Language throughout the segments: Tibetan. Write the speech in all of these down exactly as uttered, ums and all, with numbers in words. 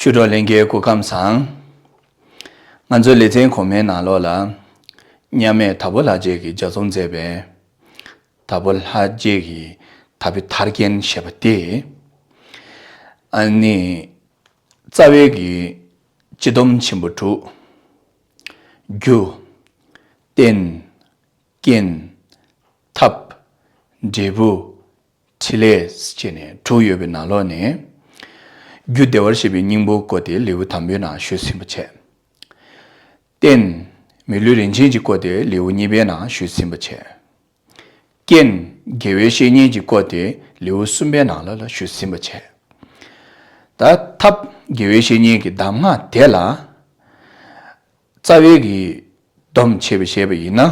སྐྱབས་མགོན་ལྷན་རྒྱས་སྐུ་ཁམས་བཟང་། ང་ཚོའི་ལེ་ཚན་གོང་མའི་ནང་ལོགས་ལ། མཉམ་མེད་དྭགས་པོ་ལྷ་རྗེ་གིས་ལྗགས་རྩོམ་མཛད་པའི། དྭགས་པོ་ལྷ་རྗེ་གི་དྭགས་པོའི་ཐར་རྒྱན་ཞེས་པ་སྟེ། ཨ་ནི། རྩ་བའི་གི་སྤྱི་སྡོམ་ཆེན་པོ་དྲུག་རྒྱུ། རྟེན། རྐྱེན། ཐབས། འབྲས་བུ། ཕྲིན་ལས་ཅེས་ནས་དྲུག་ཡོད་པའི་ནང་ལོགས་ནས། རྒྱུ་བདེ་བར་གཤེགས་པའི་སྙིང་པོ་སྐོར་དེ་ལེའུ་དང་པོའི་ནང་ཞུས་ཟིན་པ་བྱས། རྟེན། མི་ལུས་རིན་ཆེན་གྱི་སྐོར་དེ་ལེའུ་གཉིས་པའི་ནང་ཞུས་ཟིན་པ་བྱས། རྐྱེན། དགེ་བའི་བཤེས་གཉེན་གྱི་སྐོར་དེ་ལེའུ་གསུམ་པའི་ནང་ལ་ལ་ཞུས་ཟིན་པ་བྱས། ད་ཐབས། དགེ་བའི་བཤེས་གཉེན་གྱི་གདམས་ངག་དེ་ལ། རྩ་བའི་གི་སྡོམ་བྱས་པ་བྱས་པ་ཡིན་ན།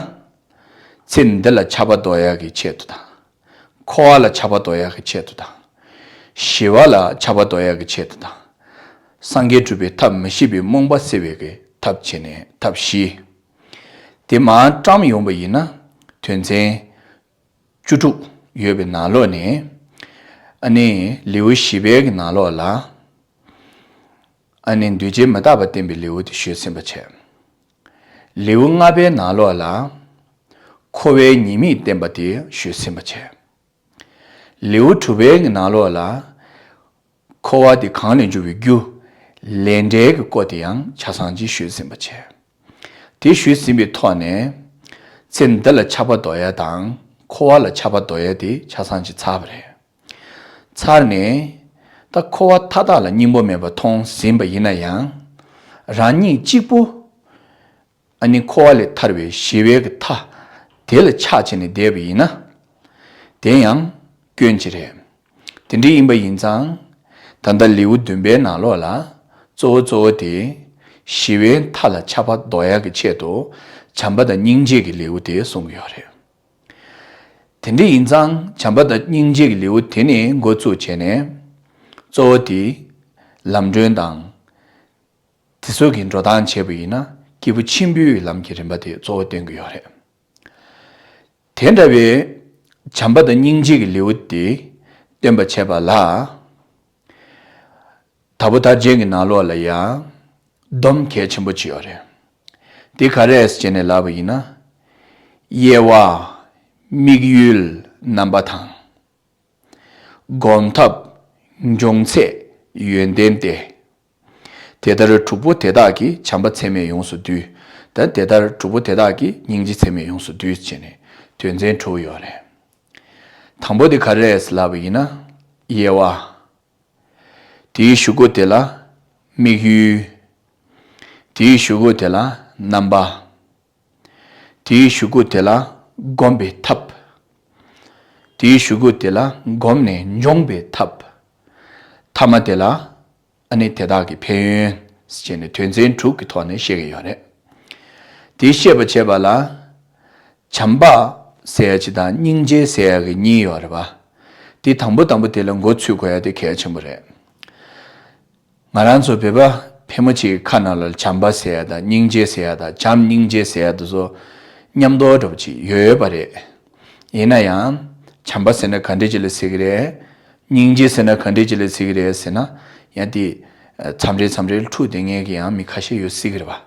ཚེ་འདི་ལ་ཆགས་པ་ཟློག་ཡག་གི་ཆེད་དུ་དང་། འཁོར་བ་ལ་ཆགས་པ་ཟློག་ཡག་གི་ཆེད་དུ་དང་། ཞི་བ་ལ་ཆགས་པ་ཟློག་ཡག་གི་ཆེད་དུ་དང་། སངས་རྒྱས་སྒྲུབ་པའི་ཐབས་མི་ཤེས་པའི་རྨོངས་པ་སེལ་བའི་གི་ཐབས་བྱས་ནས་ཐབས་བཞི། དེ་མར་བཀྲམ་ཡོང་པ་ཡིན་ན། དོན་ཚན་བཅུ་དྲུག་ཡོད་པའི་ནང་ལོགས་ནས། ཨ་ནི་ལེའུ་བཞི་པའི་གི་ནང་ལོགས་ལ། ཨ་ནི་འདུས་བྱས་མི་རྟག་པ་བསྟན་པའི་ལེའུ་དེ་ཞུས་ཟིན་པ་བྱས། ལེའུ་ལྔ་པའི་ནང་ལོགས་ལ། འཁོར་བའི་ཉེས་དམིགས་བསྟན་པ་དེ་ཞུས་ཟིན་པ་བྱས། ལེའུ་དྲུག་པའི་གི་ནང་ལོགས་ལ། འཁོར་བ་དེ་གང་ལས་འཇུག་པའི་རྒྱུ། ལས་འབྲས་ཀྱི་སྐོར་དེ་ཡང་ཆ་ཚང་ཅིག་ཞུས་ཟིན་པ་བྱས། དེ་ཞུས་ཟིན་པའི་ཐོག་ནས། ཚེ་འདི་ལ་ཆགས་པ་ཟློག་ཡ་དང་འཁོར་བ་ལ་ཆགས་པ་ཟློག་ཡ་དེ་ཆ་ཚང་ཅིག་ཚར་བ་རེད། ཚར་ནས། ད་འཁོར་བ་མཐའ་དག་ལ་སྙིང་པོ་མེད་པར་མཐོང་ཟིན་པ་ཡིན་ན་ཡང་། རང་ཉིད་གཅིག་པུ། ཨ་ནི་འཁོར་བ་ལས་ཐར་བའི་ཞི་བའི་གི་མཐའ་དེ་ལ་ཆགས་བྱས་ནས་བསྡད་པ་ཡིན་ན། དེ་ཡང་སྐྱོན་ཅིག་རེད། དེ་འདྲ་ཡིན་པ་ཡིན་ཙང་། ད་ལྟ་ལེའུ་བདུན་པའི་ནང་ལོགས་ལ་གཙོ་བོ་གཙོ་བོ་དེ་ཞི་བའི་མཐའ་ལ་ཆགས་པ་ཟློག་ཡག་གི་ཆེད་དུ་བྱམས་པ་དང་སྙིང་རྗེ་གི་ལེའུ་དེ་གསུང་གི་ཡོད་རེད། དེ་འདྲ་ཡིན་ཙང་བྱམས་པ་དང་སྙིང་རྗེ་གི་ལེའུ་དེ་ནས་འགོ་བཙུགས་བྱས་ནས་གཙོ་བོ་དེ་ལམ་སྒྲོན་དང་། དེ་ཚོ་གི་འགྲོ་སྟངས་བྱས་པ་ཡིན་ན་སྐྱེས་བུ་ཆེན་པོའི་ལམ་གྱི་རིམ་པ་དེ་གཙོ་བོ་སྟོན་གྱི་ཡོད་རེད། དེ་འདྲ་བའི་བྱམས་པ་དང་སྙིང་རྗེ་གི་ལེའུ་དེ་སྟོན་པ་བྱས་པ་ལ། དྭགས་པོ་ཐར་རྒྱན་གྱི་ནང་ལོགས་ལ་ཡང་སྡོམ་གལ་ཆེན་པོ་ཅིག་ཡོད་རེད། དེ་ག་རེ་རེད་ཟེར་ནས་ལབ་པ་ཡིན་ན། དབྱེ་བ། དམིགས་ཡུལ་རྣམ་པ་དང་། སྒོམ་ཐབས། འབྱུང་ཚད། ཡོན་ཏན་ཏེ། དེ་ལྟར་དྲུག་པོ་དེ་དག་གིས་བྱམས་པ་ཚད་མེད་ཡོངས་སུ་བསྡུས། ད་དེ་ལྟར་དྲུག་པོ་དེ་དག་གིས་སྙིང་རྗེ་ཚད་མེད་ཡོངས་སུ་བསྡུས་བྱས་ནས་དོན་ཚན་དྲུག་ཡོད་རེད། དང་པོ་དེ་ག་རེ་རེད་ལབ་པ་ཡིན་ན། དབྱེ་བ། དེའི་གཞུག་གུ་དེ་ལ་དམིགས་ཡུལ། དེའི་གཞུག་གུ་དེ་ལ་རྣམ་པ། དེའི་གཞུག་གུ་དེ་ལ་སྒོམ་པའི་ཐབས། དེའི་གཞུག་གུ་དེ་ལ་སྒོམ་ནས་འབྱོངས་པའི་ཐབས། ཐ་མ་དེ་ལ་ཨ་ནི་དེ་དག་གི་ཕན་ཡོན་ཟེར་ནས་དོན་ཚན་དྲུག་གི་ཐོག་ནས་བཤད་ཀྱི་ཡོད་རེད། དེ་བཤད་པ་བྱས་པ་ལ། བྱམས་པ་ཟེར་ཡ་གཅིག་དང་སྙིང་རྗེ་ཟེར་ཡ་གི་གཉིས་ཡོད་རེད་པ། དེ་དང་པོ་དང་པོ་དེ་ལ་མགོ་ཚུད་དགོས་ཡ་དེ་གལ་ཆེན་པོ་རེད། ང་རང་ཚོ་བོད་པ་ཕལ་མོ་ཆེའི་ཁ་ནང་ལ་བྱམས་པ་ཟེར་ཡ་དང་སྙིང་རྗེ་ཟེར་ཡ་དང་བྱམས་སྙིང་རྗེ་ཟེར་ཡ་དེ་ཚོ་མཉམ་དུ་འདྲ་པོ་ཅིག་ཡོད་ཡོད་པ་རེད། ཡིན་ན་ཡང་། བྱམས་པ་ཟེར་ན་ག་འདྲ་ཅིག་ལ་ཟེར་གི་རེད། སྙིང་རྗེ་ཟེར་ན་ག་འདྲ་ཅིག་ལ་ཟེར་གི་རེད་ཟེར་ན། ཡང་དེ། མཚམས་རེ་མཚམས་རེར་འཁྲུག་བསྡད་མཁན་གྱི་ཡང་མི་ཁ་ཤས་ཡོད་སྲིད་གི་རེད་པ།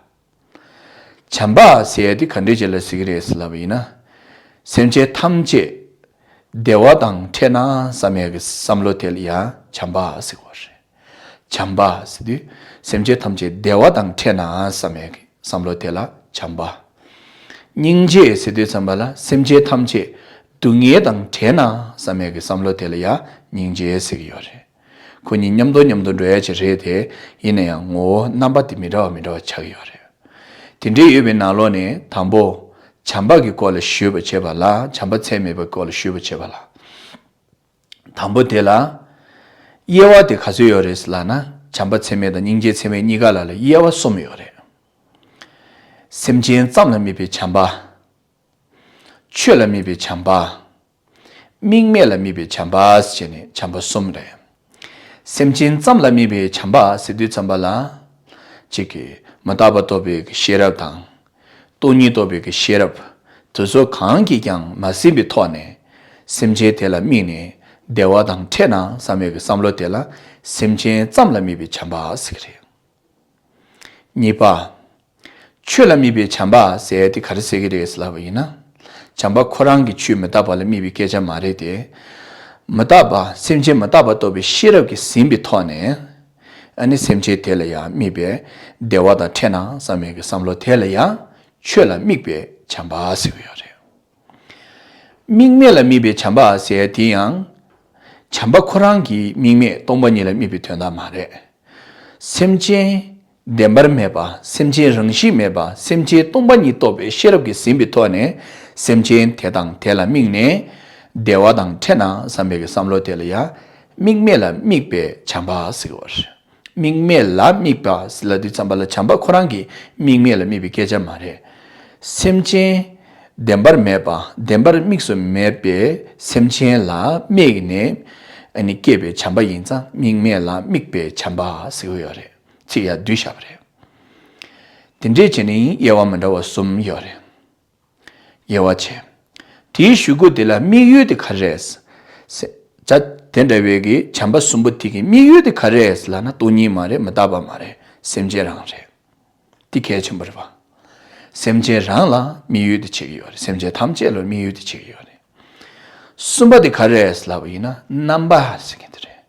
བྱམས་པ་ཟེར་ཡ་དེ་ག་འདྲ་ཅིག་ལ་ཟེར་གི་རེད་ཟེར་ལབ་པ་ཡིན་ན། སེམས་ཅན་ཐམས་ཅད་བདེ་བ་དང་འཕྲད་ན་བསམ་ཡ་གི་བསམ་བློ་དེ་ལ་ཡང་བྱམས་པ་ཟེར་གི་རེད། བྱམས་པ་ཟེར་དུས་སེམས་ཅན་ཐམས་ཅད་བདེ་བ་དང་འཕྲད་ན་བསམ་ཡ་གི་བསམ་བློ་དེ་ལ་བྱམས་པ། སྙིང་རྗེ་ཟེར་དུས་ཙམ་པ་ལ་སེམས་ཅན་ཐམས་ཅད་སྡུག་བསྔལ་དང་བྲལ་ན་བསམ་ཡ་གི་བསམ་བློ་དེ་ལ་ཡང་སྙིང་རྗེ་ཟེར་གི་ཡོད་རེད། ཁོ་གཉིས་མཉམ་དུ་མཉམ་དུ་འགྲོ་ཡ་ཅིག་རེད་དེ། ཡིན་ན་ཡང་ངོ་བོ་རྣམ་པ་དེ་མི་འདྲ་བ་མི་འདྲ་བ་ཆགས་ཀྱི་ཡོད་རེད། དེ་འདྲའི་ཡོད་པའི་ནང་ལོགས་ནས་དང་པོ། བྱམས་པ་གི་སྐོར་ལ་ཞུས་པ་བྱས་པ་ལ། བྱམས་པ་ཚད་མེད་པའི་སྐོར་ལ་ཞུས་པ་བྱས་པ་ལ། དང་པོ་དེ་ལ། དབྱེ་བ་དེ་ག་ཚོད་ཡོད་རེད་ལབ་ན། བྱམས་པ་ཚད་མེད་དང་སྙིང་རྗེ་ཚད་མེད་གཉིས་ཀ་ལ་ལ་དབྱེ་བ་གསུམ་ཡོད་རེད། སེམས་ཅན་ཙམ་ལ་དམིགས་པའི་བྱམས་པ། ཆོས་ལ་དམིགས་པའི་བྱམས་པ། དམིགས་མེད་ལ་དམིགས་པའི་བྱམས་པ་ཟེར་ནས་བྱམས་པ་གསུམ་རེད། སེམས་ཅན་ཙམ་ལ་དམིགས་པའི་བྱམས་པ་ཟེར་དུས་ཙམ་པ་ལ། གཅིག་གིས་མི་རྟག་པ་རྟོགས་པའི་གི་ཤེས་རབ་དང་། སྟོང་ཉིད་རྟོགས་པའི་གི་ཤེས་རབ། དེ་ཚོ་གང་གིས་ཀྱང་མ་ཟིན་པའི་ཐོག་ནས། སེམས་ཅན་དེ་ལ་དམིགས་ནས་ བདེ་བ་དང་འཕྲད་ན་བསམ་པའི་གི་བསམ་བློ་དེ་ལ་སེམས་ཅན་ཙམ་ལ་དམིགས་པའི་བྱམས་པ་ཟེར་གི་རེད། གཉིས་པ། ཆོས་ལ་དམིགས་པའི་བྱམས་པ་ཟེར་དེ་ག་རེ་ཟེར་གི་རེད་ལབ་པ་ཡིན་ན། བྱམས་པ་ཁོ་རང་གི་ཆོས་མི་རྟག་པ་ལ་དམིགས་པའི་སྐད་ཆ་མ་རེད་དེ། མི་རྟག་པ་སེམས་ཅན་མི་རྟག་པ་རྟོགས་པའི་ཤེས་རབ་ཀྱིས་ཟིན་པའི་ཐོག་ནས། ཨ་ནི་སེམས་ཅན་དེ་ལ་ཡང་དམིགས་པའི་བདེ་བ་དང་འཕྲད་ན་བསམ་པའི་གི་བསམ་བློ་དེ་ལ་ཡང་ཆོས་ལ་དམིགས་པའི་བྱམས་པ་ཟེར་གི་ཡོད་རེད། དམིགས་མེད་ལ་དམིགས་པའི་བྱམས་པ་ཟེར་དེ་ཡང་། བྱམས་པ་ཁོ་རང་གི་དམིགས་མེད་སྟོང་པ་ཉིད་ལ་དམིགས་པའི་དོན་དག་མ་རེད། སེམས་ཅན་བདེན་པར་མེད་པ། སེམས་ཅན་རང་བཞིན་མེད་པ། སེམས་ཅན་སྟོང་པ་ཉིད་རྟོགས་པའི་ཤེས་རབ་ཀྱིས་ཟིན་པའི་ཐོག་ནས་སེམས་ཅན་དེ་དང་དེ་ལ་དམིགས་ནས་བདེ་བ་དང་འཕྲད་ན་བསམ་པའི་གི་བསམ་བློ་དེ་ལ་ཡང་དམིགས་མེད་ལ་དམིགས་པའི་བྱམས་པ་ཟེར་བ་རེད། དམིགས་མེད་ལ་དམིགས་པ་ཟེར་ལབ་དུས་ཙམ་པ་ལ་བྱམས་པ་ཁོ་རང་གི་དམིགས་མེད་ལ་དམིགས་པའི་སྐད་ཆ་མ་རེད། སེམས་ཅན་བདེན་པར་མེད་པ། བདེན་པར་དམིགས་སུ་མེད་པའི་སེམས་ཅན་ལ་དམིགས་ནས་ཨ་ནི་སྐྱེས་པའི་བྱམས་པ་ཡིན་ཙང་དམིགས་མེད་ལ་དམིགས་པའི་བྱམས་པ་ཟེར་གྱི་ཡོད་རེད། ཚིག་ཡར་བསྡུས་བཞག་པ་རེད། དེ་འདྲས་བྱས་ནས་དབྱེ་བ་མི་འདྲ་བ་གསུམ་ཡོད་རེད། དབྱེ་བ་ཕྱེ། དེའི་གཞུག་གུ་དེ་ལ་དམིགས་ཡུལ་དེ་ག་རེ་རེད། ཟེར། བྱ་དེ་འདྲ་བའི་གི་བྱམས་པ་གསུམ་པོ་དེ་གི་དམིགས་ཡུལ་དེ་ག་རེ་རེད་ལབ་ན་སྟོང་ཉིད་མ་རེད། མི་རྟག་པ་མ་རེད། སེམས་ཅན་རང་རེད། དེ་གལ་ཆེན་པོ་རེད་པ། སེམས་ཅན་རང་ལ་དམིགས་ཡུལ་དེ་བྱེད་ཀྱི་ཡོད་རེད། སེམས་ཅན་ཐམས་ཅད་ལ་དམིགས་ཡུལ་དེ་བྱེད་ཀྱི་ཡོད་རེད། གསུམ་པ་དེ་ག་རེ་རེད་ལབ་པ་ཡིན་ན་རྣམ་པ་ཟེར་མཁན་དེ་རེད།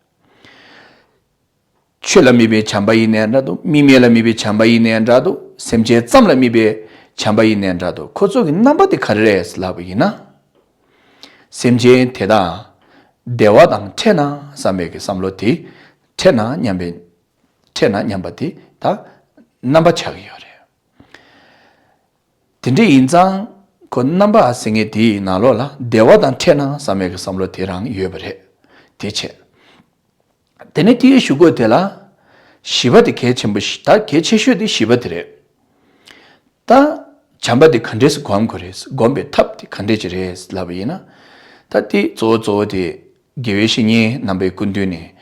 ཆོས་ལ་དམིགས་པའི་བྱམས་པ་ཡིན་ནའི་འདྲ་འདུག་དམིགས་མེད་ལ་དམིགས་པའི་བྱམས་པ་ཡིན་ནའི་འདྲ་འདུག་སེམས་ཅན་ཙམ་ལ་དམིགས་པའི་བྱམས་པ་ཡིན་ནའི་འདྲ་འདུག་ཁོ་ཚོ་གི་རྣམ་པ་དེ་ག་རེ་རེད་ལབ་པ་ཡིན་ན། སེམས་ཅན་དེ་དག་བདེ་བ་དང་འཕྲད་ན་བསམ་པའི་གི་བསམ་བློ་དེ། འཕྲད་ན་སྙམ་པའི། འཕྲད་ན་སྙམ་པ་དེ་ད་རྣམ་པ་ཆགས་ཀྱི་ཡོད་རེད། དེ་འདྲ་ཡིན་ཙང་ཁོ་རྣམ་པ་ཟེར་མཁན་དེའི་ནང་ལོགས་ལ་བདེ་བ་དང་འཕྲད་ན་བསམ་པའི་གི་བསམ་བློ་དེ་རང་ཡོད་པ་རེད། དེ་བྱས། དེ་ནས་དེའི་གཞུག་གུ་དེ་ལ་བཞི་པ་དེ་གལ་ཆེན་པོ་ཞིག་ད་གལ་ཆེ་ཤོས་དེ་བཞི་པ་དེ་རེད། ད་བྱམས་པ་དེ་ག་འདྲས་སེ་སྒོམ་དགོས་རེད། སྒོམ་པའི་ཐབས་དེ་ག་འདྲས་ཅིག་རེད་ལབ་པ་ཡིན་ན། ད་དེ་གཙོ་བོ་གཙོ་བོ་དེ་དགེ་བའི་བཤེས་གཉེན་རྣམ་པའི་སྐུ་མདུན་ནས་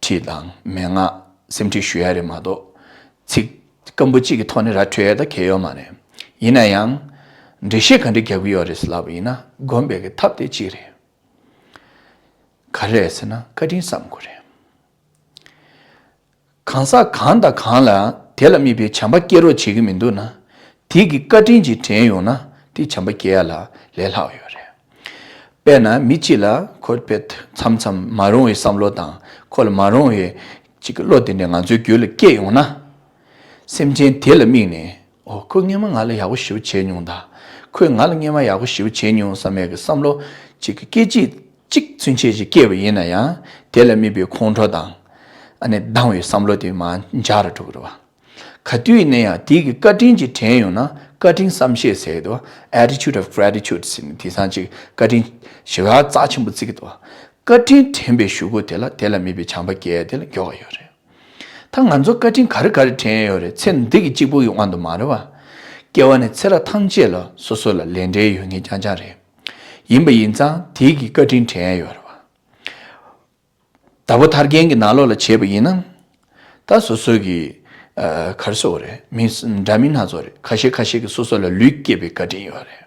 ཁྲིད་དང་མན་ངག་སེམས་ཁྲིད་ཞུ་ཡ་རེད་མ་གཏོགས། ཚིག་སྐམ་པོ་གཅིག་གི་ཐོག་ནས་ར་འཕྲོད་ཡ་ད་གལ་ཡོད་མ་རེད། ཡིན་ན་ཡང་། འགྲེལ་བཤད་ག་འདྲས་རྒྱག་གི་ཡོད་རེད་ལབ་པ་ཡིན་ན་སྒོམ་པའི་གི་ཐབས་དེ་གཅིག་རེད། ག་རེ་རེད་ཟེར་ན་བཀའ་དྲིན་བསམ་དགོས་རེད། གང་ཟག་གང་དང་གང་ལ་དེ་ལ་དམིགས་པའི་བྱམས་པ་སྐྱེ་རོགས་བྱེད་ཀྱི་མི་འདུག་ན། དེ་གི་བཀའ་དྲིན་གྱིས་དྲན་ཡོང་ན་དེ་བྱམས་པ་སྐྱེ་ཡ་ལ་ལས་སླ་བ་ཡོད་རེད། དཔེར་ན་མི་གཅིག་ལ་ཁོ་དཔེ་མཚམས་མཚམས་མ་རུང་བའི་བསམ་བློ་དང་ཁོ་ལ་མ་རུང་བའི་ཅིག་གི་བློ་དེ་འདྲ་ང་ཚོའི་རྒྱུད་ལ་སྐྱེས་ཡོང་ན། སེམས་ཅན་དེ་ལ་དམིགས་ནས། ཨོ་ཁོས་སྔོན་མ་ང་ལ་ཡག་པོ་ཞེ་པོ་བྱས་མྱོང་ད། ཁོས་ང་ལ་སྔོན་མ་ཡག་པོ་ཞེ་པོ་བྱས་མྱོང་བསམ་པའི་གི་བསམ་བློ་གཅིག་གི་སྐད་ཅིག་གཅིག་ཚུན་ཆད་ཅིག་སྐྱེས་པ་ཡིན་ན་ཡང་དེ་ལ་དམིགས་པའི་ཁོང་ཁྲོ་དང་། ཨ་ནི་སྡང་བའི་བསམ་བློ་དེ་མར་འཇགས་ར་འགྲོ་གི་རེད་བ། ག་དུས་ཡིན་ན་ཡང་དེའི་གི་བཀའ་དྲིན་གྱིས་དྲན་ཡོང་ན་བཀའ་དྲིན་བསམ་ཤེས་ཟེར་འདུག Attitude of gratitude ཟེར་ནས་དེང་སང་ཅིག་བཀའ་དྲིན་ཞེ་དྲག་རྩ་ཆེན་པོ་བརྩི་གི་འདུག་བཀའ་དྲིན་དྲན་པའི་གཞུག་གུ་དེ་ལ་དེ་ལ་དམིགས་པའི་བྱམས་པ་སྐྱེ་ཡ་དེ་ལ་མགྱོགས་པ་ཡོད་རེད། ད་ང་ཚོ་བཀའ་དྲིན་ག་རེ་ག་རེ་དྲན་ཡོད་རེད། ཚེ་འདི་གི་གཅིག་པུ་ཡི་དབང་དུ་མ་རེད་བ། སྐྱེ་བ་ནས་ཚེ་རབས་ཐམས་ཅད་ལ་སོ་སོ་ལ་ལས་འབྲེལ་ཡོད་མཁན་རྐྱང་རྐྱང་རེད། ཡིན་པ་ཡིན་ཙང་དེའི་གི་བཀའ་དྲིན་དྲན་ཡོད་རེད་བ། དྭགས་པོ་ཐར་རྒྱན་གྱི་ནང་ལོགས་ལ་བྱས་པ་ཡིན་ན། ད་སོ་སོ་གི་ཨ་ག་རེ་ཟེར་དགོས་རེད། མི་འདྲ་མིན་སྣ་ཚོགས་རེད། ཁ་ཤས་ཁ་ཤས་ཀྱི་སོ་སོ་ལ་ལུས་སྐྱེས་པའི་བཀའ་དྲིན་ཡོད་རེད།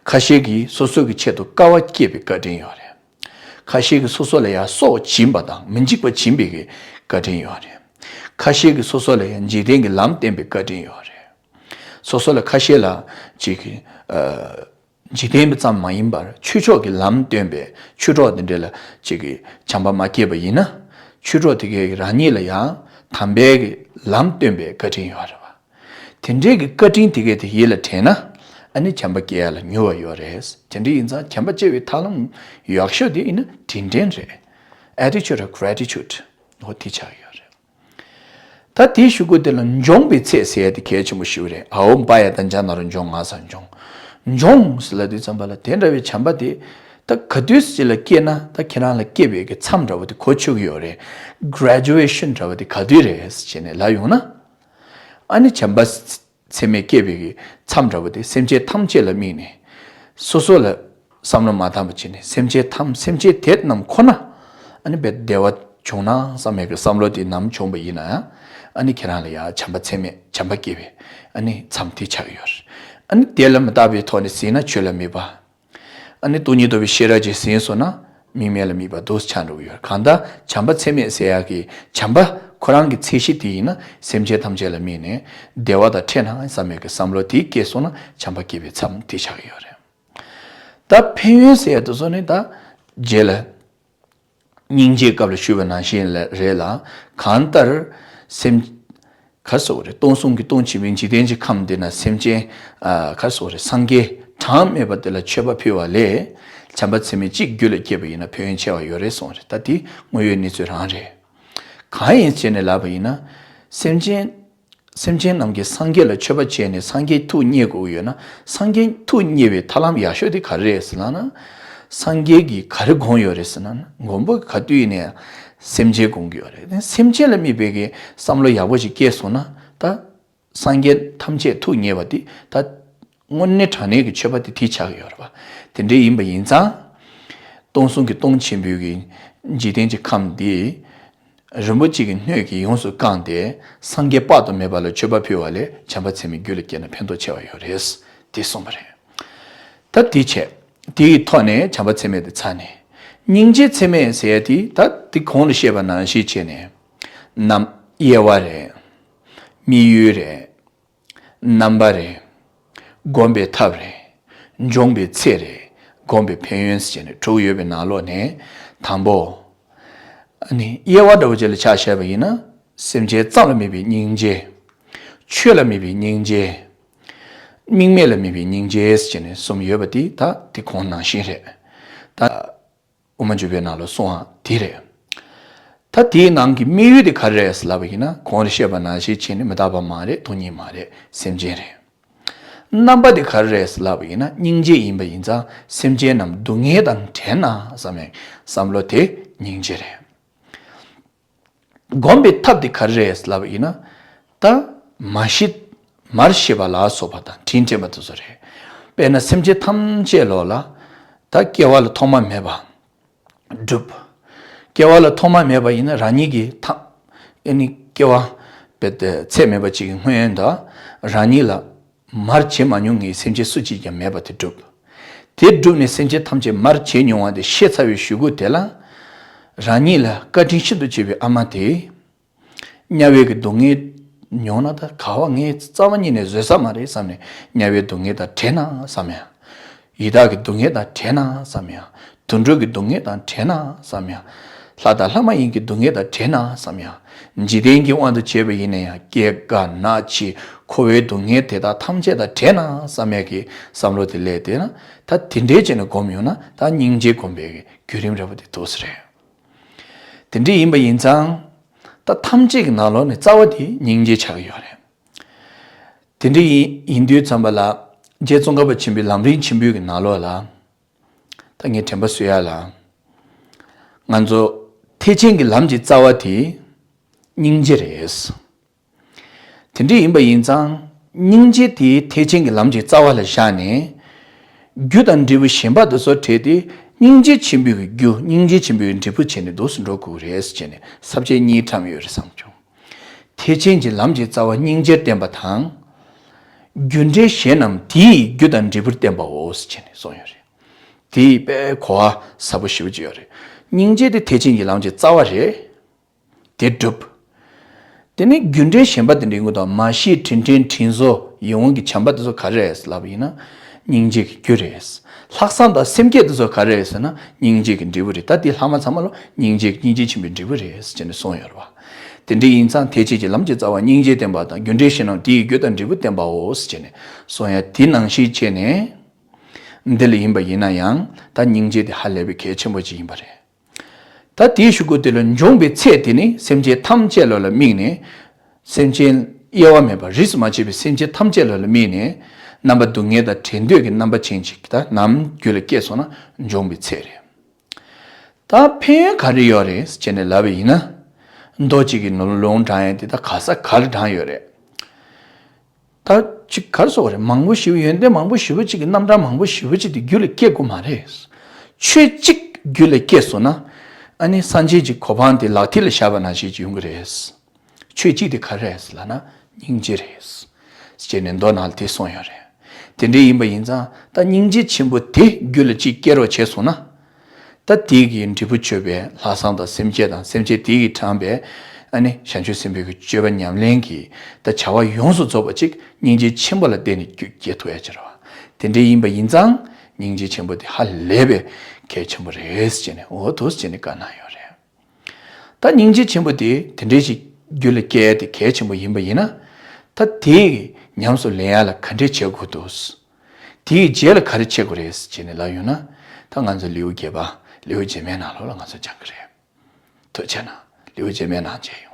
ཁ་ཤས་ཀྱིས་སོ་སོ་གི་ཆེད་དུ་དཀའ་བ་སྤྱད་པའི་བཀའ་དྲིན་ཡོད་རེད། ཁ་ཤས་ཀྱིས་སོ་སོ་ལ་ཡང་སྲོག་སྦྱིན་པ་དང་མི་འཇིགས་པ་སྦྱིན་པའི་གི་བཀའ་དྲིན་ཡོད་རེད། ཁ་ཤས་ཀྱིས་སོ་སོ་ལ་ཡང་འཇིག་རྟེན་གྱི་ལམ་བསྟན་པའི་བཀའ་དྲིན་ཡོད་རེད། སོ་སོ་ལ་ཁ་ཤས་ལ་ཅིག་གི་ཨ་འཇིག་རྟེན་པ་ཙམ་མ་ཡིན་པར་ཆོས་ཕྱོགས་ཀྱི་ལམ་སྟོན་པའི་ཆོས་གྲོགས་དེ་འདྲ་ལ་ཅིག་གི་བྱམས་པ་མ་སྐྱེས་པ་ཡིན་ན། ཆོས་གྲོགས་དེ་གས་རང་ཉིད་ལ་ཡང་དམ་པའི་གི་ལམ་སྟོན་པའི་བཀའ་དྲིན་ཡོད་རེད་བ། དེ་འདྲའི་གི་བཀའ་དྲིན་དེ་གས་དེ་ཡིད་ལ་དྲན་ན། ཨ་ནི་བྱམས་པ་སྐྱེ་ཡ་ལ་མྱུར་བ་ཡོད་རེད། དེ་འདྲ་ཡིན་ཙང་བྱམས་པ་སྐྱེ་བའི་ཐབས་ལམ་ཡག་ཤོས་དེ་ཡིན་ན་དྲིན་དྲན་རེད། Attitude of gratitude འོ་དེ་ཆགས་ཡོད་རེད། ད་དེའི་གཞུག་གུ་དེ་ལ་འབྱོངས་པའི་ཚད་ཟེར་ཡ་དེ་གལ་ཆེན་པོ་ཞིག་རེད། ཨའོ་པ་ཡ་ད་འཇ་ན་རོ་འབྱོངས་ང་ས་འབྱོངས། འབྱོངས་ཟེར་ལབ་དུས་ཙམ་པ་ལ་དེ་འདྲ་བའི་བྱམས་པ་དེ་ད་ག་དུས་ཅིག་ལ་སྐྱེས་ན་ད་ཁྱེད་རང་ལ་སྐྱེས་པའི་གི་མཚམས་འདྲ་བོ་དེ་གོ་ཆོད་ཀྱི་ཡོད་རེད། Graduation འདྲ་བོ་དེ་ག་དུས་རེད་ཟེར་ནས་ལབ་ཡོང་ན། ཨ་ནི་བྱམས་པ་ཚད་མེད་སྐྱེས་པའི་གི་མཚམས་འདྲ་བོ་དེ་སེམས་ཅན་ཐམས་ཅད་ལ་དམིགས་ནས། སོ་སོ་ལ་བསམ་བློ་མ་བཏང་བ་བྱས་ནས་སེམས་ཅན་ཐམས་སེམས་ཅན་དེ་རྣམས་ཁོ་ན་ཨ་ནི་བདེ་བ་བྱུང་ན་བསམ་པའི་གི་བསམ་བློ་དེ་ནམ་བྱུང་བ་ཡིན་ན་ཡང་ཨ་ནི་ཁྱེད་རང་ལ་ཡང་བྱམས་པ་ཚད་མེད་བྱམས་པ་སྐྱེས་པའི་ཨ་ནི་མཚམས་དེ་ཆགས་ཡོད་རེད། ཨ་ནི་དེ་ལ་མི་རྟག་པའི་ཐོག་ནས་ཟིན་ན་ཆོས་ལ་དམིགས་པ། ཨ་ནི་སྟོང་ཉིད་རྟོགས་པའི་ཤེས་རབ་ཅིག་ཟིན་སོང་ན། དམིགས་མེད་ལ་དམིགས་པ་འདུག་སེ་ཆགས་འགྲོ་གི་ཡོད་རེད། གང་ལྟར་བྱམས་པ་ཚད་མེད་ཟེར་ཡག་གི་བྱམས་པ་ཁོ་རང་གི་ཚད་གཞི་དེ་ཡིན་ན་སེམས་ཅན་ཐམས་ཅད་ལ་དམིགས་ནས་བདེ་བ་དང་འཕྲད་ན་བསམ་ཡག་གི་བསམ་བློ་དེ་སྐྱེས་སོང་ན་བྱམས་པ་སྐྱེས་པའི་མཚམས་དེ་ཆགས་ཀྱི་ཡོད་རེད། ད་ཕན་ཡོན་ཟེར་ཡག་དེ་ཚོ་ནི་ད་རྗེས་ལ་སྙིང་རྗེའི་སྐབས་ལ་ཞུས་པ་ནང་བཞིན་ལ་རེད་ལ། གང་ལྟར་སེམས་ག་སོགས་རེད། སྟོང་གསུམ་གྱི་སྟོང་ཆེན་པོའི་འཇིག་རྟེན་གྱི་ཁམས་འདི་ན་སེམས་ཅན་ཨ་ག་སོགས་རེད། སངས་རྒྱས་གྲངས་མེད་པ་དེ་ལ་མཆོད་པ་ཕུལ་བ་ལས་བྱམས་པ་ཚད་མེད་གཅིག་རྒྱུད་ལ་སྐྱེས་པ་ཡིན་ན་ཕན་ཡོན་ཆེ་བ་ཡོད་རེད་གསུངས་རེད། ད་དེ་དངོས་ཡོད་གནས་ཚུལ་རང་རེད། གང་ཡིན་ཟེར་ནས་ལབ་པ་ཡིན་ན། སེམས་ཅན་སེམས་ཅན་རྣམས་ཀྱིས་སངས་རྒྱས་ལ་མཆོད་པ་བྱས་ནས་སངས་རྒྱས་ཐུགས་མཉེས་དགོས་ཀྱི་ཡོད་ན། སངས་རྒྱས་ཐུགས་མཉེས་པའི་ཐབས་ལམ་ཡག་ཤོས་དེ་ག་རེ་རེད་ཟེར་ལབ་ན། སངས་རྒྱས་ཀྱིས་ག་རེ་དགོངས་ཡོད་རེད་ཟེར་ན། མགོན་པོ་ག་དུས་ཡིན་ནའི་སེམས་ཅན་དགོངས་ཀྱི་ཡོད་རེད། དེ་སེམས་ཅན་ལ་དམིགས་པའི་གི་བསམ་བློ་ཡག་པོ་ཞིག་སྐྱེས་སོང་ན་ད། སངས་རྒྱས་ཐམས་ཅད་ཐུགས་མཉེས་པ་དེ་ད་དངོས་གནས་དྲང་གནས་ཀྱི་མཆོད་པ་དེ་དེ་ཆགས་ཀྱི་ཡོད་རེད་པ། དེ་འདྲ་ཡིན་པ་ཡིན་ཙང་། སྟོང་གསུམ་གྱི་སྟོང་ཆེན་པོའི་གི་འཇིག་རྟེན་གྱི་ཁམས་འདི་རིན་པོ་ཆེ་གི་སྣོད་ཀྱིས་ཡོངས་སུ་བཀང་སྟེ་སངས་རྒྱས་དཔག་ཏུ་མེད་པ་ལ་མཆོད་པ་ཕུལ་བ་ལས་བྱམས་པ་ཚད་མེད་རྒྱུད་ལ་སྐྱེས་ན་ཕན་ཐོགས་ཆེ་བ་ཡོད་རེད། དེ་གསུངས་པ་རེད། ད་དེ་བྱས། དེའི་ཐོག་ནས་བྱམས་པ་ཚད་མེད་དེ་ཚར་ནས། སྙིང་རྗེ་ཚད་མེད་ཟེར་ཡ་དེ་ད་དེ་གོང་ལ་བཤད་པ་ནང་བཞིན་བྱས་ནས། རྣམ་དབྱེ་བ་རེད། དམིགས་ཡུལ་རེད། རྣམ་པ་རེད། བསྒོམ་པའི་ཐབས་རེད། འབྱུང་བའི་ཚད་རེད། བསྒོམ་པའི་ཕན་ཡོན་ཟེར་ནས་དྲུག་ཡོད་པའི་ནང་ལོགས་ནས་དང་པོ། ཨ་ནི་དབྱེ་བ་འདྲ་བོ་ཅིག་ལ་ཆ་བཞག་པ་ཡིན་ན། སེམས་ཅན་ཙམ་ལ་དམིགས་པའི་སྙིང་རྗེ། ཆོས་ལ་དམིགས་པའི་སྙིང་རྗེ། དམིགས་མེད་ལ་དམིགས་པའི་སྙིང་རྗེ་ཟེར་ནས་གསུམ་ཡོད་པ་དེ་ད་དེ་གོང་ནང་བཞིན་རེད། ད། དབུ་མ་འཇུག་པའི་ནང་ལ་གསུངས་པ་དེ་རེད། ད་དེའི་ནང་གི་དམིགས་ཡུལ་དེ་ག་རེ་རེད་ལབ་པ་ཡིན་ན། གོང་དུ་བཤད་པ་ནང་བཞིན་བྱས་ནས་མི་རྟག་པ་མ་རེད། སྟོང་ཉིད་མ་རེད། སེམས་ཅན་རེད། རྣམ་པ་དེ་ག་རེ་རེད་ལབ་པ་ཡིན་ན། སྙིང་རྗེ་ཡིན་པ་ཡིན་ཙང་སེམས་ཅན་རྣམས་སྡུག་བསྔལ་དང་བྲལ་ན་བསམ་ཡག་བསམ་བློ་དེ་སྙིང་རྗེ་རེད། སྒོམ་པའི་ཐབས་དེ་ག་རེ་རེད་ལབ་པ་ཡིན་ན། ད་མ་ཤི་མར་ཤི་བ་ལ་སོགས་པ་དང་དྲིན་དྲན་པ་དེ་ཚོ་རེད། དཔེར་ན་སེམས་ཅན་ཐམས་ཅད་ལོག་ལ་ད་སྐྱེ་བ་ལ་ཐོག་མ་མེད་པ་སྒྲུབ། སྐྱེ་བ་ལ་ཐོག་མ་མེད་པ་ཡིན་ན་རང་ཉིད་ཀྱི་ཐ་ཨེ་ནི་སྐྱེ་བ་བེད་ཚད་མེད་པ་ཅིག་གི་སྔོན་དུ་རང་ཉིད་ལ་མར་བྱེད་མ་མྱོང་མཁན་སེམས་ཅན་སུ་གཅིག་ཀྱང་མེད་པ་དེ་སྒྲུབ། དེ་བསྒྲུབས་ནས་སེམས་ཅན་ཐམས་ཅད་མར་བྱེད་མྱོང་བ་དེ་ཤེས་ཚར་བའི་གཞུག་གུ་དེ་ལ། རང་ཉིད་ལ་བཀའ་དྲིན་ཤིན་ཏུ་ཆེ་བའི་ཨ་མ་དེས། དམྱལ་བའི་གི་སྡུག་བསྔལ་མྱོང་ན་ད་ག་བ་ངས་རྩ་བ་ཉིད་ནས་བཟོད་ས་མ་རེད་བསམ་ནས་དམྱལ་བའི་སྡུག་བསྔལ་དང་བྲལ་ན་བསམ་ཡག་ཡི་དྭགས་ཀྱི་སྡུག་བསྔལ་དང་བྲལ་ན་བསམ་ཡག་དུད་འགྲོ་གི་སྡུག་བསྔལ་དང་བྲལ་ན་བསམ་ཡག་ལྷ་དང་ལྷ་མ་ཡིན་གྱི་སྡུག་བསྔལ་དང་བྲལ་ན་བསམ་ཡག་འཇིག་རྟེན་གྱི་དབང་དུ་བྱས་པ་ཡིན་ན་ཡང་སྐྱེ་རྒ་ན་འཆི་འཁོར་བའི་སྡུག་བསྔལ་དེ་དག་ཐམས་ཅད་དང་བྲལ་ན་བསམ་ཡག་གི་བསམ་བློ་དེ་སླེབས་དེ་ན། ད་དེ་འདྲའི་བྱས་ནས་སྒོམ་ཡོང་ན་ད་སྙིང་རྗེ་སྒོམ་པའི་བརྒྱུད་རིམ་འདྲ་པོ་དེ་འདུག་སེ་རེད། དེ་འདྲ་ཡིན་པ་ཡིན་ཙང་། ད་ཐམས་ཅད་ཀྱི་ནང་ལོགས་ནས་རྩ་བ་དེ་སྙིང་རྗེ་ཆགས་ཀྱི་ཡོད་རེད། དེ་འདྲ་ཡིན་ཡིན་དུས་ཙམ་པ་ལ། རྗེ་ཙོང་ཁ་པ་ཆེན་པོའི་ལམ་རིམ་ཆེན་པོའི་གི་ནང་ལོགས་ལ། ད་ངས་དྲན་པ་གསོ་ཡག་ལ། ང་ཚོ་ཐེག་ཆེན་གྱི་ལམ་གྱི་རྩ་བ་དེ་སྙིང་རྗེ་རེད། དེ་འདྲ་ཡིན་པ་ཡིན་ཙང་། སྙིང་རྗེ་དེ་ཐེག་ཆེན་གྱི་ལམ་གྱི་རྩ་བ་ལ་བཞག་ནས། རྒྱུ་དང་འབྲས་བུ་གཞན་པ་དེ་ཚོ་བྲལ་ཏེ་སྙིང་རྗེ་ཆེན་པོའི་གི་རྒྱུ། སྙིང་རྗེ་ཆེན་པོའི་འབྲས་བུ་བྱས་ནས་འདུག་སེ་འགྲོ་དགོས་རེད་ཟེར་བྱས་ནས་ས་བཅད་གཉིས་བཀྲམ་ཡོད་རེད་བསམ་བྱུང་། ཐེག་ཆེན་གྱི་ལམ་གྱི་རྩ་བ་སྙིང་རྗེར་བསྟན་པ་དང་། རྒྱུ་འབྲས་གཞན་རྣམས་དེ་ཡི་རྒྱུ་དང་འབྲས་བུར་བསྟན་པའོ་ཟེར་བྱས་ནས་གསུངས་ཡོད་རེད། དེ་ཡི་དཔེ་གོ་བ་ཟབ་པོ་ཞེ་པོ་ཅིག་ཡོད་རེད། སྙིང་རྗེ་དེ་ཐེག་ཆེན་གྱི་ལམ་གྱི་རྩ་བ་རེད། དེ་སྒྲུབ། དེ་ནས་རྒྱུ་འབྲས་གཞན་པ་དེ་འདྲའི་དངོས་དང་མ་ཤེས་དྲིན་དྲན་དྲིན་གཟོ་ཡིད་འོང་གི་བྱམས་པ་དེ་ཚོ་ག་རེ་རེད་ལབ་པ་ཡིན་ན། སྙིང་རྗེ་གི་རྒྱུ་རེད། ལྷག་བསམ་དང་སེམས་བསྐྱེད་དེ་ཚོ་ག་རེ་རེད་ཟེར་ན་སྙིང་རྗེ་གི་འབྲས་བུ་རེད། ད་དེ་ལྷག་མ་ཚང་མ་ལོ་སྙིང་རྗེ་སྙིང་རྗེ་ཆེན་པོའི་འབྲས་བུ་རེད་ཟེར་ནས་གསུངས་ཡོད་རེད་བ། དེ་འདྲ་ཡིན་ཙང་ཐེག་ཆེན་གྱི་ལམ་གྱི་རྩ་བ་སྙིང་རྗེ་བསྟན་པ་དང་རྒྱུ་འབྲས་གཞན་རྣམས་དེ་ཡི་རྒྱུ་དང་འབྲས་བུ་བསྟན་པའོ་ཟེར་ནས་གསུངས་ཡ་དེ་ནང་བཞིན་བྱས་ནས། འདི་ལ་ཡིན་པ་ཡིན་ན་ཡང་ད་སྙིང་རྗེ་དེ་ཧ་ལས་པའི་གལ་ཆེན་པོ་ཅིག་ཡིན་པ་རེད། ད་དེའི་གཞུག་གུ་དེ་ལ་འབྱུང་བའི་ཚད་དེ་ནི་སེམས་ཅན་ཐམས་ཅད་ལ་ལ་དམིགས་ནས། སེམས་ཅན་དབྱེ་བ་མེད་པར་རིས་སུ་མ་ཆད་པའི་སེམས་ཅན་ཐམས་ཅད་ལ་ལ་དམིགས་ནས། རྣམ་པ་སྡུག་བསྔལ་དང་བྲལ་འདོད་ཀྱི་རྣམ་པ་ཅན་ཅིག་ད་ནམ་རྒྱུད་ལ་སྐྱེས་སོང་ན་འབྱུང་བའི་ཚད་རེད། ད་ཕན་ཡོན་ག་རེ་ཡོད་རེད་ཟེར་ནས་ལབ་པ་ཡིན་ན། མདོ་གཅིག་གི་ནང་ལུང་དྲངས་ཡ་དེ་ད་ག་ས་ག་ལ་དྲངས་ཡོད་རེད། ད་ཅིག་ག་རེ་ཟེར་དགོས་རེད། མང་པོ་ཞེ་པོ་ཡོན་ཏན་མང་པོ་ཞེ་པོ་ཅིག་གི་རྣམ་གྲངས་མང་པོ་ཞེ་པོ་ཅིག་དེ་རྒྱུད་ལ་སྐྱེ་དགོས་མ་རེད། ཆོས་གཅིག་རྒྱུད་ལ་སྐྱེས་སོང་ན། ཨ་ནི་སངས་རྒྱས་ཀྱི་གོ་འཕང་དེ་ལག་མཐིལ་ལ་བཞག་པ་ནང་བཞིན་ཅིག་ཡོང་གི་རེད། ཆོས་གཅིག་དེ་ག་རེ་རེད་ལབ་ན་སྙིང་རྗེ་རེད། ཅེས་ནས་མདོ་ནང་ལ་དེ་གསུངས་ཡོད་རེད། དེ་འདྲ་ཡིན་པ་ཡིན་ཙང་ད་སྙིང་རྗེ་ཆེན་པོ་དེ་རྒྱུད་ལ་གཅིག་སྐྱེ་རོགས་བྱས་སོང་ན། ད་དེ་གི་འབྲས་བུ་བཅོས་པའི་ལྷག་བསམ་དང་སེམས་བསྐྱེད་དང་སེམས་བསྐྱེད་དེ་གིས་དྲངས་པའི་ཨ་ནི་བྱང་ཆུབ་སེམས་དཔའི་གི་སྤྱོད་པ་ཉམས་ལེན་གྱི་ད་བྱ་བ་ཡོངས་སུ་རྫོགས་པ་ཅིག་སྙིང་རྗེ་ཆེན་པོ་ལ་བརྟེན་ནས་སྐྱེ་ཐུབ་ཡ་ཅིག་རེད་བ། དེ་འདྲའི་ཡིན་པ་ཡིན་ཙང་སྙིང་རྗེ་ཆེན་པོ་དེ་ཧ་ལས་པའི་གལ་ཆེན་པོ་རེད་ཟེར་ནས་འོ་འདུག་ཟེར་ནས་བཀའ་གནང་ཡོད་རེད། ད་སྙིང་རྗེ་ཆེན་པོ་དེ་དེ་འདྲའི་ཞིག་རྒྱུད་ལ་སྐྱེ་ཡ་དེ་གལ་ཆེན་པོ་ཡིན་པ་ཡིན་ན། ད་དེ་ཉམས་སུ་ལེན་ཡ་ལ་ག་འདྲས་བྱེད་དགོས་འདུག་དེའི་རྗེས་ལ་ག་རེ་བྱེད་དགོས་རེད་ཟེར་ནས་ལབ་ཡོང་ན། ད་ང་ཚོ་ལེའུ་བརྒྱད་པ་ལེའུ་རྗེས་མའི་ནང་ལོགས་ལ་ང་ཚོ་སྦྱང་གི་རེད། ཐུགས་རྗེ་གནང་། ལེའུ་རྗེས་མའི་ནང་མཇལ་ཡོང་།